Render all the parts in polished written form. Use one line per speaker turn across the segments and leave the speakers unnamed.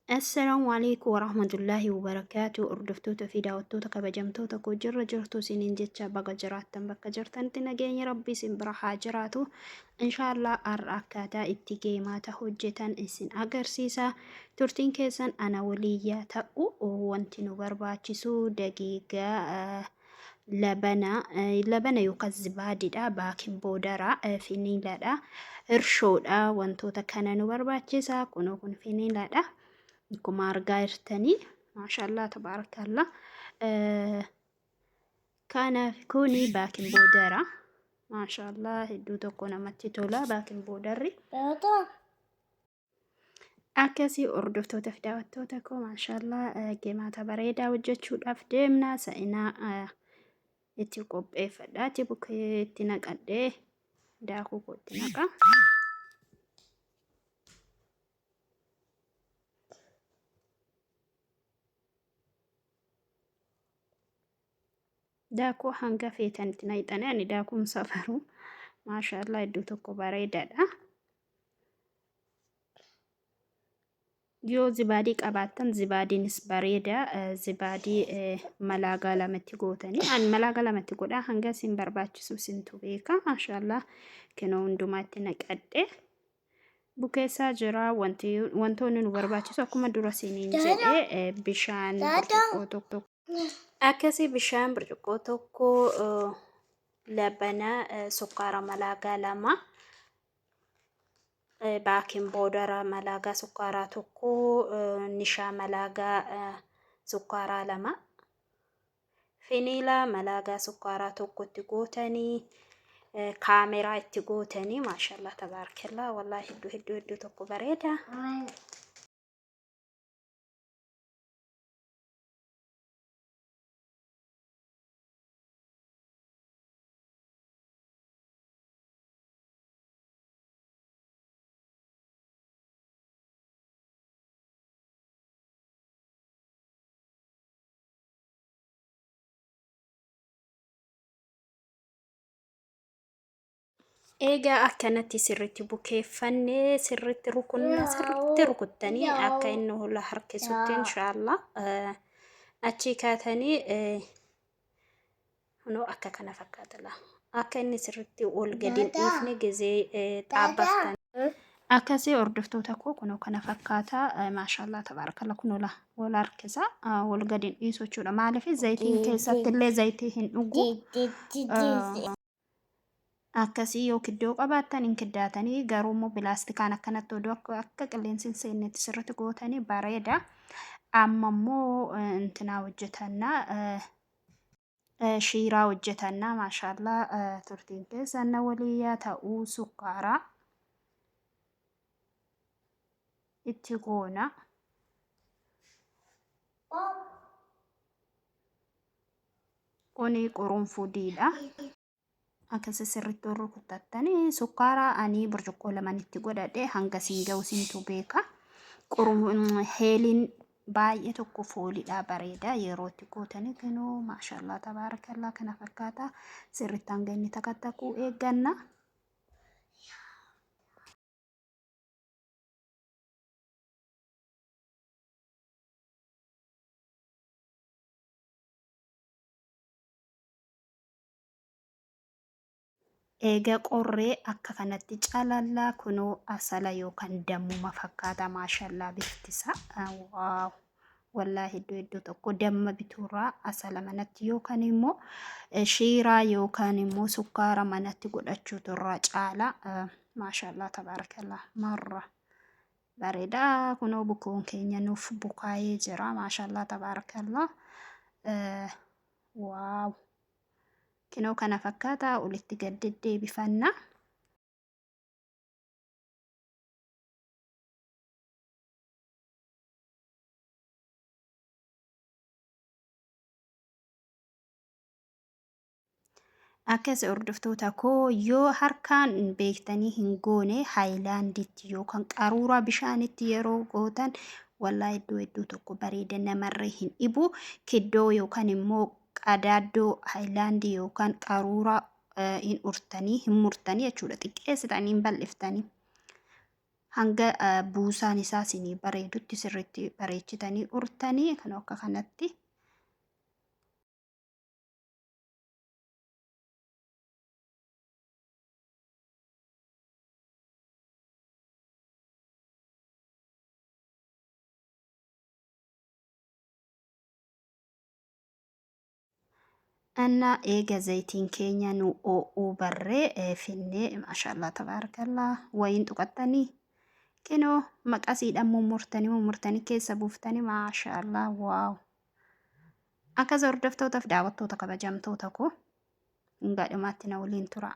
Assalaamu alaikum warahmatullaahi wabarakaatu. Hordoftoota fi daawwattoota kabajamtoota koo, jirra jirtu isiniin jecha, baga jiraattan. Bakka jirtanitti nageenya Rabbii isin bira haa jiraatu. Inshaallah har'a akkaataa itti geemaata hojjetan isin agarsiisa. Turtiin keessan ana waliyyaa ta'u. Wanti nu barbaachisu daqiiqaa labana, labana yookaan zibaadidha, baakin boodara, finiiladha, irshoodha. Wantoota kana nu barbaachisa. Kunoo kun finiiladha. Akkuma argaa jirtanii, maashaallah tabaarakallah. Kanaaf kuni baakin boodara. Maashaallah, hedduu tokko namatti tola baakin boodarri. Akkasii hordoftoota fi daawwattoota koo, maashaallah, gemaata bareedaa hojjechuudhaaf deemna. Sa'inaa itti qopheeffadha. Itti bukkee itti naqadhee daakuu koo itti naqa. Daakuu hanga feetan itti naqxanii, ani daakuun safaru. Maashaallah, iddoo tokko bareedaadha. Yoo zibaadii qabaattan zibaadiinis bareeda. Zibaadii malaagaa lamatti gootanii, ani malaagaa lamatti godha, hanga isin barbaachisu isintu beeka. Maashaallah, kinoo hundumaatti naqadhe bukeessaa jira. Wanti wantoonni nu barbaachisu akkuma dura isiniin jedhe, bishaan burcuqqoo tokko akkasii, bishaan burcuqqoo tokko, labana, sukkaara malaagaa 2, baakin boodara malaagaa sukkaaraa 1, nishaa malaagaa sukkaaraa 2, finiila malaagaa sukkaaraa 1 itti gootanii, kaameraa itti gootanii. Maashaallah tabaarakallah, wallaahi hedduu hedduu hedduu tokko bareeda. Egaa akkanatti sirriitti bukeeffannee, sirriitti rukunna, sirriitti rukuttanii akka inni hola harkisutti inshaallah achii kaatanii kunoo akka kana fakkaata laa. Akka inni sirriitti ol gadi hin dhiifne gizee xaabbaftan. Akkasii hordoftoota koo, kunoo kana fakkaata. Maashaallah tabaarakalla, kunoo laa wal harkisa, wal gadi hin dhiisu jechuudha. Maaliif zayitiin keessatti illee zayitii hin dhugu. Akkasii yoo kiddoo qabaattan hin kiddaatanii, garuu immoo bilaastikaan akkanatti oduu akka qilleensi hin seennetti sirriitti gootanii bareeda. Amma immoo intinaa hojjetannaa. Shiiraa hojjetannaa. Maashaallaa, turtiin keessan na walii yaa ta'uu. Sukkaaraa itti goona. Kuni qurunfudiidha. Akkasi sirriitti warri rukuttattanii, sukkaara ani burcuqqoo lamanitti godhadhe, hanga siin ga'u siintu beeka. Heeliin baay'ee tokko foolidha, bareeda yeroo itti gootanii. Kinoo maashaallah tabaarakallaa, kana fakkaata. Sirriitti hanga inni takattakuu eegganna. Eega qorree akka kanatti calallaa, kunoo asala yookaan dammuma fakkaata. Maashallaa, bifti isaa waaw, wallaahi hedduu hedduu tokko. Damma bituurraa asala manatti yookaan immoo shiiraa yookaan immoo sukkaara manatti godhachuutu irraa caala. Maashallaa tabaarakallaa, marra bareeda. Kunoo bukoon keenya nuuf bukaayee jira. Maashallaa tabaarakallaa, waaw. Kinoo kana fakkaata, olitti gad deddeebifanna. Akkas hordoftoota koo, yoo harkaan beektanii hin goone, haayilaanditti yookaan qaruuraa bishaanitti yeroo gootan wallaa hedduu hedduu tokko bareeda, namarra hin dhibu. Kiddoo yookaan immoo qadaaddoo haayilaandii yookaan qaruuraa hin urtanii, hin murtanii jechuudha, xiqqeessitanii hin bal'iftanii. Hanga buusaan isaa isinii bareedutti sirriitti bareechitanii urtanii kan akka kanatti. እና eega zayitiin keenya nu oo'uu barree finnee, maashaallah tabaarakallaa, wayiin tuqattanii kinoo maqasiidhaan mummurtanii mummurtanii keessa buuftanii, maashaallah, wow. Akkas hordoftootaaf daawwattoota kabajamtoota koo, hanga dhumaatti na waliin tura.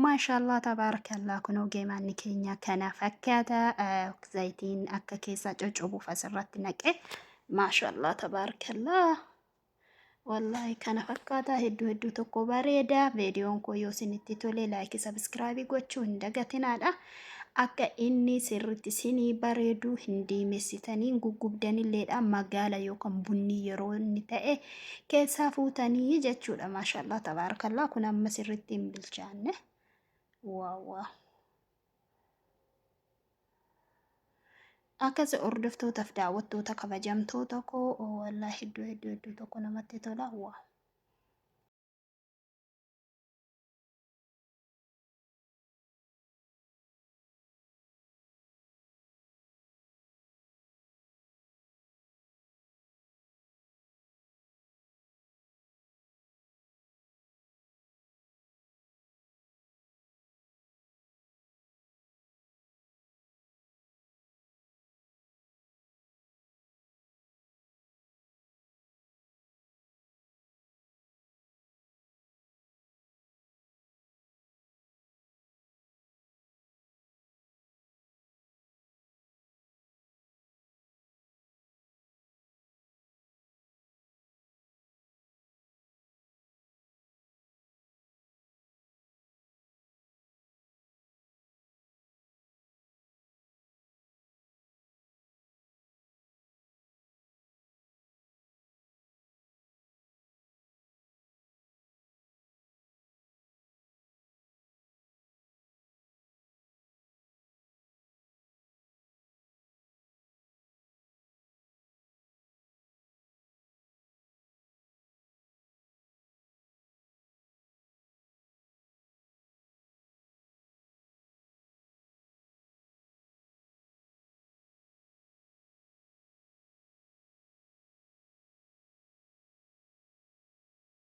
Maashaallah tabaarakallaa, kunoo geemaanni keenya kana fakkaata. Zayitiin akka keessaa coccobuuf asirratti naqe. Maashaallah tabaarakallaa. Wallaahi kana fakkaata, hedduu hedduu tokko bareeda. Viidiyoon koo yoo isinitti tole like, subscribe gochuu hin dagatinaadha. Akka inni sirriitti isinii bareedu hin diimessitanii guggubdanilleedha. Magaala yookaan bunni yeroo inni ta'e keessaa fuutanii jechuudha. Maashaallah tabaarakallaa, kun amma sirriitti hin bilchaanne. Wow wow. Akkas hordoftootaaf daawwattoota kabajamtoota koo, wallaahi hedduu hedduu hedduu tokko namatti tola. Wow.